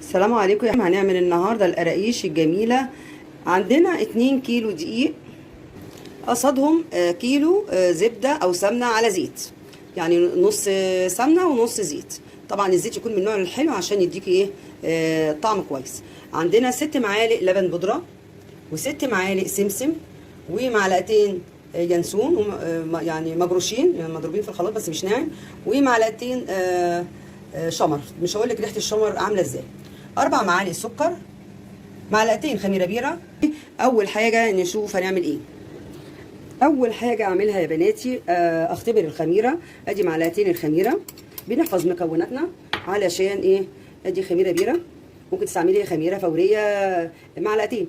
السلام عليكم. هنعمل النهارده القراقيش الجميلة. عندنا 2 كيلو دقيق، قصادهم كيلو زبدة او سمنه على زيت، يعني نص سمنه ونص زيت. طبعا الزيت يكون من النوع الحلو عشان يديكي ايه طعم كويس. عندنا 6 معالق لبن بودره، وست معالق سمسم، ومعلقتين ينسون يعني مجروشين، يعني مضروبين في الخلاط بس مش ناعم، ومعلقتين شمر. مش هقول لك ريحه الشمر عامله ازاي. 4 معالق سكر، معلقتين خميره بيره. اول حاجة نشوف هنعمل ايه. اول حاجة اعملها يا بناتي اختبر الخميره. ادي معلقتين الخميره، بنحفظ مكوناتنا علشان ايه. ادي خميره بيره، ممكن تستعملي خميره فورية، معلقتين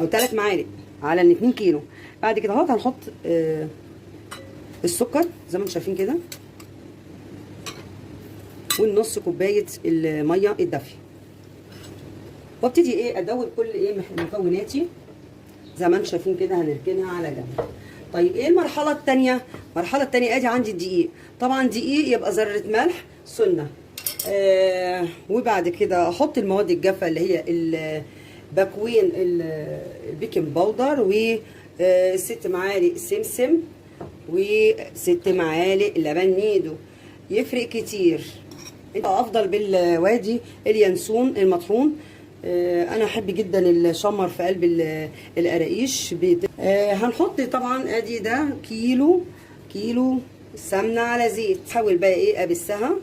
او 3 معالق على ال 2 كيلو. بعد كده اهوت هنحط السكر زي ما انتم شايفين كده، والنص كوباية المية الدافيه، وابتدي ايه ادوب كل ايه مكوناتي زي ما انتم شايفين كده. هنركنها على جنب. طيب ايه المرحلة الثانية؟ المرحلة الثانية ادي عندي الدقيق. طبعا دقيق يبقى ذره ملح سنة، وبعد كده احط المواد الجافه اللي هي باكوين ال baking powder، و6 معالق سمسم، و6 معالق لبن نيدو. يفرق كتير، انت افضل بالوادي اليانسون المطحون. انا احب جدا الشمر في قلب القراقيش. هنحط طبعا ادي ده كيلو سمنه على زيت. حاول بقى ايه ابسها.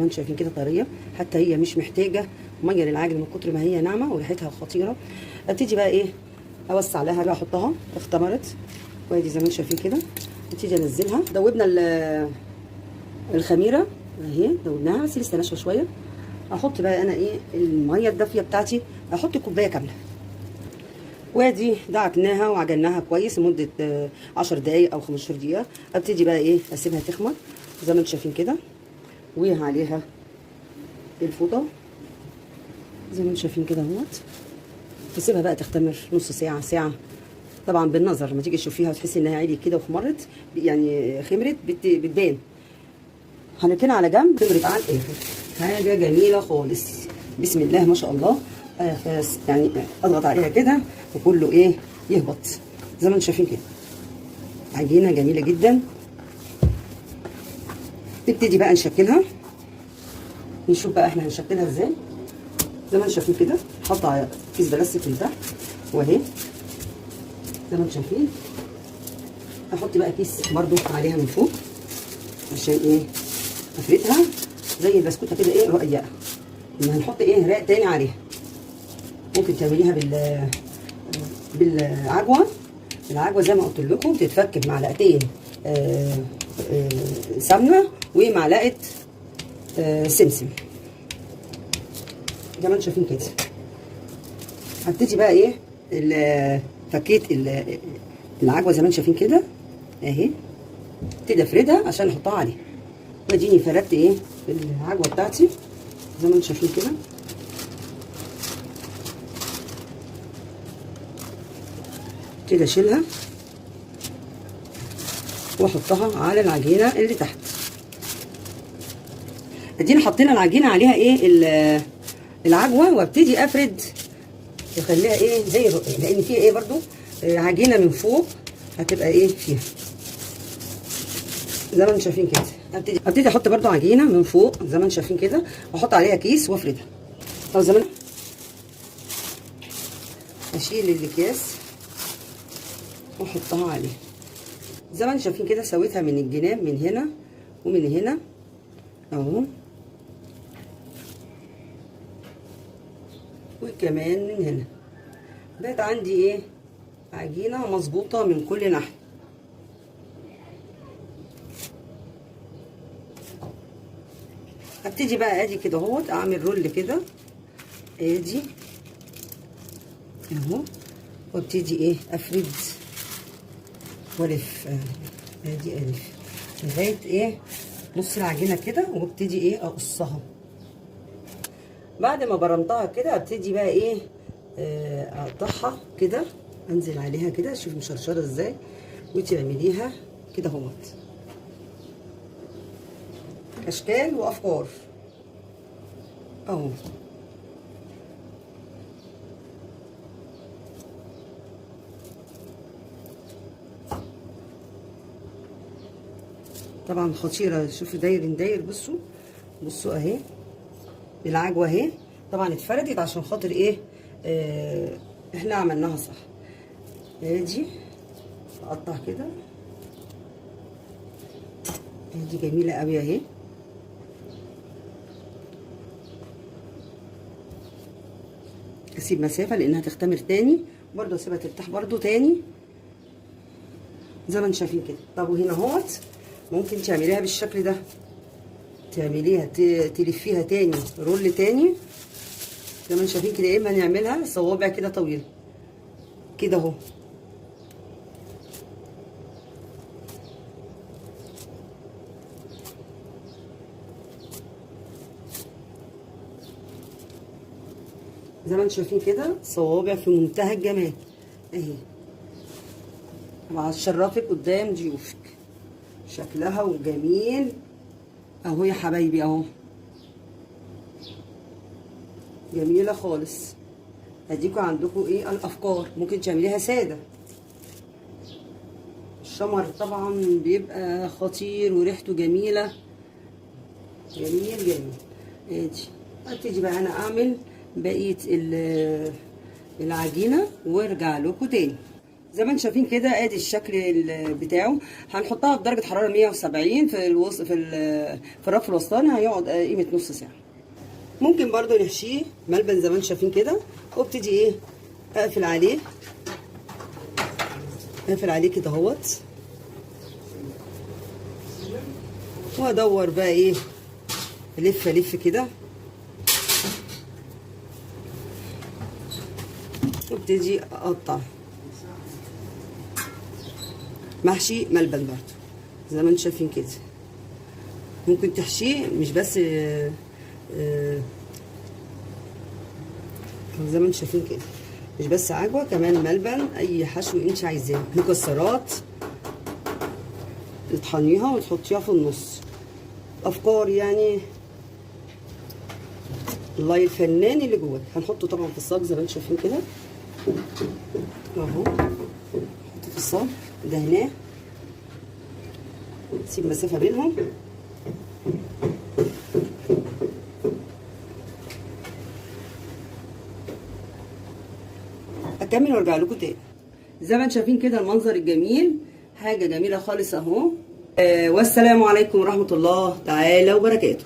انتوا شايفين كده طرية، حتى هي مش محتاجه مية للعجن من كتر ما هي ناعمة وريحتها خطيرة. ابتدي بقى ايه اوسع لها بقى، احطها اختمرت، وادي زي ما انتوا شايفين كده. ابتدي انزلها. دوبنا الخميره اهي، دوبناها بس لسه ناشفة شوية. احط بقى انا ايه المية الدافيه بتاعتي، احط كوباية كاملة. وادي دعكناها وعجناها كويس لمدة 10 دقائق او 15 دقيقة. ابتدي بقى ايه اسيبها تخمر زي ما انتوا شايفين كده، وعليها الفوطه زي ما انتم شايفين كده اهوت. تسيبها بقى تختمر نص ساعة ساعة، طبعا بالنظر لما تيجي تشوفيها وتحسي انها عالية كده وخمرت، يعني خمرت بتبان. هنركنها على جنب، خمرت على الاخر، حاجة جميلة خالص بسم الله ما شاء الله. يعني اضغط عليها كده وكله ايه يهبط زي ما انتم شايفين كده. عجينه جميلة جدا. نبتدي بقى نشكلها، نشوف بقى احنا هنشكلها ازاي. زي ما انتم شايفين كده، حاطه كيس بلاستيك من تحت واهي زي ما انتم شايفين. احط بقى كيس برده عليها من فوق عشان ايه افردها زي البسكوته كده ايه رقيقه. ان هنحط ايه رق تاني عليها. ممكن تعمليها بالعجوه. العجوه زي ما قلت لكم بتتفك بمعلقتين سمنه ومعلقة سمسم زي ما انتم شايفين كده. هبتدي بقى ايه فكيت العجوه زي ما انتم شايفين كده اهي. ابتدي افردها عشان احطها عليها. واديني فردت ايه العجوه بتاعتي زي ما انتم شايفين كده. ابتدي اشيلها واحطها على العجينة اللي تحت. ادينا حطينا العجينة عليها ايه العجوه، وابتدي افرد واخليها ايه زي الرقاق، لان فيها ايه برضو عجينه من فوق هتبقى ايه فيها زي ما انتم شايفين كده. ابتدي احط برضو عجينه من فوق زي ما انتم شايفين كده، واحط عليها كيس وافردها. طب زي ما اشيل الاكياس واحطها عليها زي ما انتم شايفين كده. سويتها من الجناب، من هنا ومن هنا اهو، وكمان من هنا. بقت عندي ايه عجينه مظبوطة من كل ناحية. هبتدي بقى ادي كده اهوت، اعمل رول كده ادي اهو، وابتدي ايه افرد والف ادي الف لغاية ايه نص العجينة كده، وابتدي ايه اقصها. بعد ما برمتها كده ابتدي بقى ايه، اقطعها كده، انزل عليها كده، شوف مشرشره ازاي، وتعمليها كده اهوت، اشكال وافكار اهو. طبعا خطيرة. شوفي داير داير، بصوا بصوا اهي العجوه اهي، طبعا اتفردت عشان خاطر ايه، احنا عملناها صح. ادي اقطع كده، ادي جميلة قوي اهي. اسيب مسافة لانها تختمر تاني، برضو اسيبها ترتاح برضو تاني زي ما انتم شايفين كده. طب وهنا اهوت ممكن تعمليها بالشكل ده، تعمليها تلفيها تاني رول تاني زي ما انتم شايفين كده. يا اما نعملها صوابع كده طويلة كده اهو، زي ما انتم شايفين كده، صوابع في منتهى الجمال اهي. وهتشرفك قدام ضيوفك، شكلها وجميل اهو يا حبايبي اهو، جميلة خالص. اديكوا عندكم ايه الافكار، ممكن تعمليها ساده. الشمر طبعا بيبقى خطير وريحته جميلة، جميل جميل. ادي ابتدي بقى انا اعمل بقية العجينة وارجع لكم تاني. زي ما انتم شايفين كده ادي الشكل بتاعه. هنحطها بدرجة حرارة 170 في الوسط، في الرف الوسطاني، هيقعد قيمة نص ساعة. ممكن برضو نحشيه ملبن زي ما انتم شايفين كده، وابتدي ايه اقفل عليه، اقفل عليه كده اهوت، وادور بقى ايه، الف الف كده، وابتدي اقطع محشي ملبن برضو زي ما انتم شايفين كده. ممكن تحشيه مش بس زي ما انتم شايفين كده، مش بس عجوه، كمان ملبن، اي حشو انت عايزاه، مكسرات تطحنيها وتحطيها في النص. افكار يعني الله الفنان اللي جواك. هنحطه طبعا في الصاج زي ما انتم شايفين كده اهو، نحطه في الصاج دهناه، نسيب مسافة بينهم. اكمل وارجع لكم تاني. زي ما انتم شايفين كده المنظر الجميل، حاجة جميلة خالص اهو. والسلام عليكم ورحمة الله تعالى وبركاته.